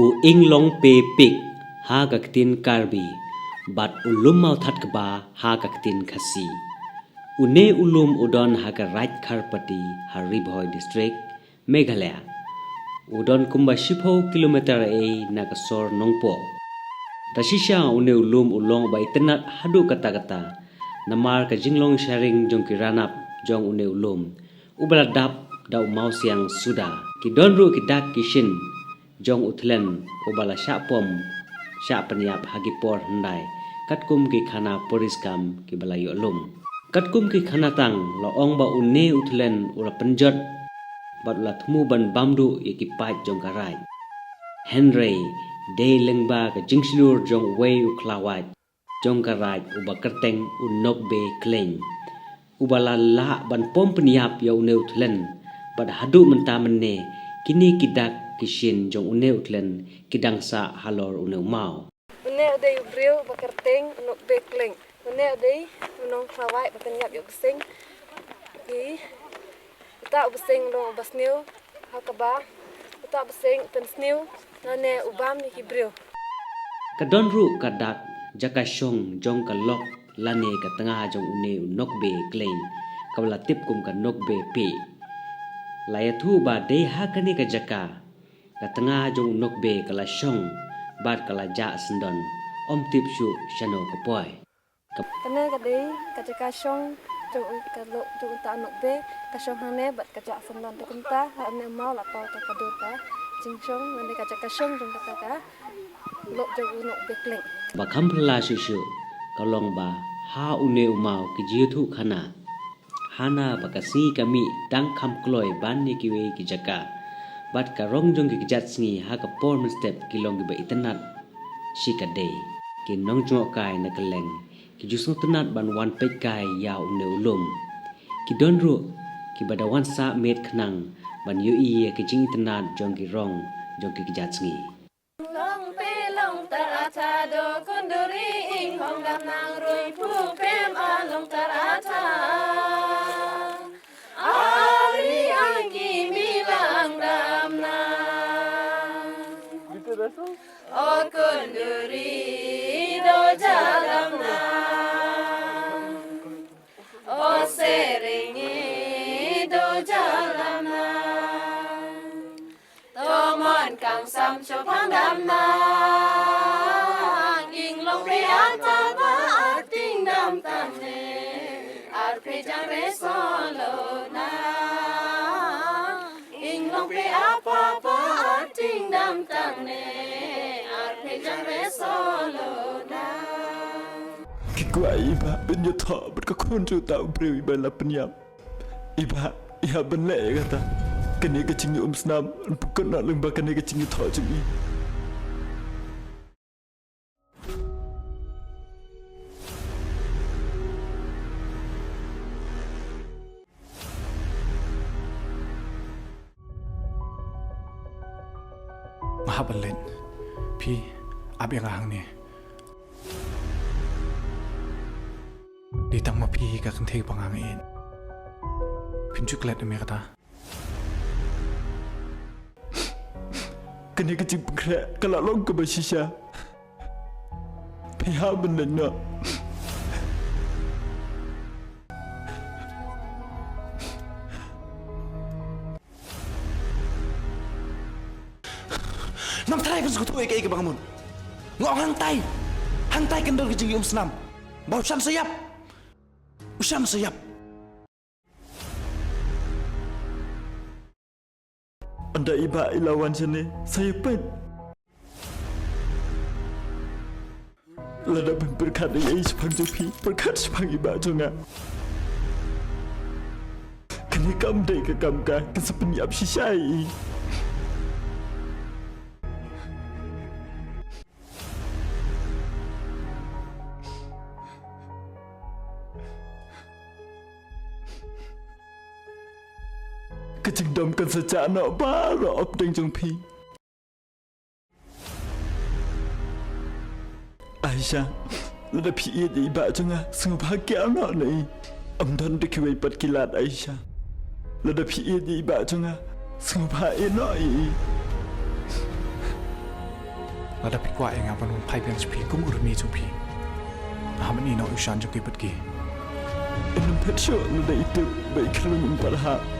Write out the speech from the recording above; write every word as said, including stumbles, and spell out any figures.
U Inglongpe Peak ha ka ktien Karbi bad u Lum Mawthatkba ha ka ktien Khasi. Une u lum u don ha ka Raid Kharpati ha Ri Bhoi District, Meghalaya. U don kumba shiphew kilometer ei na ka sor Nongpoh. Ta shisha une u lum u long ba itynnad haduh katta katta. Namar ka jinglong sharing jong ki ranap jong une u lum, uba la dap da u mawsiang suda. Ki don ruh ki dak ki shin jong u thlen uba la shah pom shah pynïap ha ki por hyndai, katkum ki khana poriskam kiba la ïoh lum. Katkum ki khana tang la ong ba une u thlen u la pynjot bad u la thmu ban bam duh ïa ki paid jong ka raid. Hynrei dei lyngba ka jingshlur jong uwei u khlawait jong ka raid uba kyrteng u Nokbe Khleng, uba la lah ban pom pynïap ïa une u thlen. Bad haduh mynta mynne kine ki dak ki shin jong une u thlen ki dang sah halor une u maw. Une u dei u briew ba kyrteng u Nokbe Khleng. Une u dei u nongkhlawait ba pynïap ïa u bseiñ. Ki Uta u bseiñ u long uba sniew, ha kaba uta u bseiñ u pynsniew lane u bam ïa ki briew. Ka don ruh ka dak jaka shong jong ka lok lane ka tnga jong une u Nokbe Khleng, kaba la tip kum ka Nokbe Peak. La ïathuh ba dei ha kane ka jaka ka tnga jong u Nokbe ka la shong bad ka la jah syndon, ym tip shuh shano ka poi. Kane ka dei ka jaka shong jong u, ka lok jong uta u Nokbe, ka shong hangne bad ka jah syndon. Te kumta ha une u maw la paw ta ka dur ka jingshong lane ka jaka shong jong kata ka lok jong u Nokbe Khleng. Ba kham phylla shuh shuh ka long ba ha une u maw ki ju ïathuh khana, hana ba ka sngi ka mih dang kham kloi ban ïa kiwei ki jaka. Bad ka rong jong ki kjat sngi ha ka por mynstep ki long kiba itynnad shikatdei. Ki nongjngohkai na kylleng ki ju sngewtynnad ban wan peitkai ïa une u lum. Ki don ruh kiba da wan sah miet khnang ban ïohi ïa ki jingitynnad jong ki rong jong ki kjat sngi. Long pe long tar ata do kunduri ing hong dam nang rui pu pem a long tar ata. Ari ang ki milang dam nang. O kunduri do jalam nang. O seringi do jalam nang. Tomon kang sam chopang dam nang. Ing long pe ata ba ating dam tang ne. Ar pe jang re solo na. Ing long pe apa pa ating dam tang ne. Ar pe jang re solo na. Ki kwah i bah ban ïathoh bad ka khun jong uta u briew iba la pynïap. I bah, i hap ban leh ïa kata. Kane ka jingïaumsnam yn pynkut noh lyngba kane ka jingïathoh jong i. Nga hap ban leit. Phi ap ïa nga hangne. Dei tang ma phi hi ka kynthei ba nga ïeit. Phin ju klet ïa me kata. Kane ka jingpynkhreh ka la long kaba shisha. Phi hap ban leit noh. Ngam tharai phin sngewthuh ïa kaei kaba nga mut. Nga ong hangtai. Hangtai kan don ka jingïaumsnam. Ba u shan sa ïap. U shan sa ïap. Ynda i bah i la wan shane sa ïa peit. Lada phin pyrkhat ei ei shaphang jong phi, pyrkhat shaphang i bah jong nga. Kane kam dei ka kam ka, kan sa pynïap shisha ïa i. Ka jingdom kan sa jah noh baroh hapdeng jong phi. Aisha, lada phi ïeit ïa i bah jong nga, sngewbha kiar noh na i. Ym don da kiwei pat ki lad, Aisha. Lada phi ïeit ïa i bah jong nga, sngewbha ïeh noh ïa i. Lada phi kwah ïa nga ban wan phai biang sha phi kum u rmie jong phi, ha mynne noh ïa u shan jong ki bad ki. Ym phet shuh, lada i tip ba i khlem pat hap.